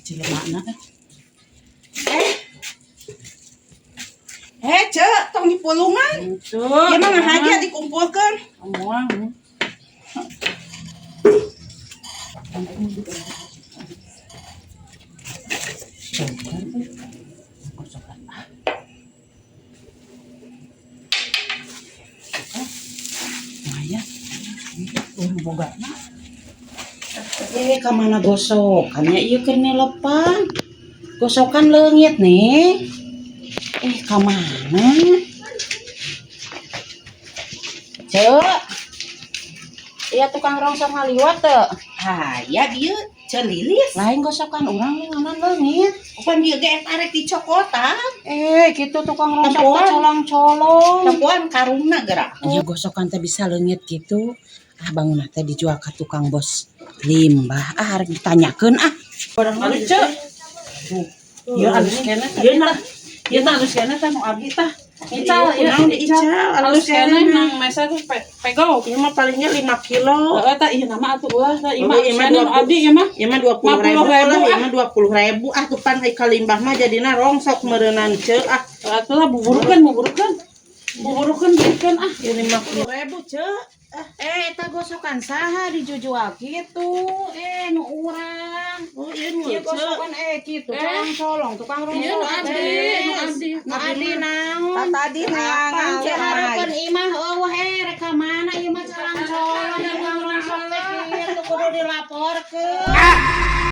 Cilemana. Eh. Eh, Cek, tong dipulungan. Itu. Ieu mah ngahaja dikumpulkeun. Moal. Gosokan ah. Lumayan. Boga na. Eh, ka mana gosokan ya ieu keur nelepan. Gosokan leungit nih. Eh, ka mana? Cek. Iya, tukang rongsok ngaliwat teu? Aya dieu, Ceu Lilis. Lain, gosokan urang nganan leungit. Pan dieu ge eta rek dicokotan. Eh, gitu tukang rongsok teh Tempoan. Colong-colong. Tempoan karungna geura. Iya, gosokan teh bisa leungit gitu. Ah, bangun teh dijual ke tukang bos limbah. Ah, harus ditanyakeun ah. Aduh, Ceu. Iya, alus keneh. Ieu na Ieu tah alus keneh tah nu abdi tah. Ical ieu ieu. kunaon diical Alus keneh nang mesa tuh pegau. Ieu mah palingnya 5 kilo. Heeh, tah ieu nama atuh ulah tah ieu mah Oh, ieu alus mah keneh nu 20. abdi ieu mah. Ieu mah 20 ribu 50.000, lah, ieu ah. mah 20 ribu. Ah, tuh pan ai kalimbah mah jadina rongsok meureunan, Ceu, ah. Atuh lah, buburukeun buburukeun. Buburukeun beukeun ah. Ieu 50 ribu, Ceu. Ah, Eh, eta gosokan saha dijujual gitu? Eh, nu urang. Oh, ieu nu Ieu Ceu. gosokan eh gitu, Eh. colong-colong tukang rongsok. Ieu nu abdi, nu abdi. Nu abdi naon? Tah tadi neangan Ceu hareupeun imah euweuh, eh rek ka mana ieu mah, colong-colong tukang rongsok teh kitu, kudu dilaporkeun.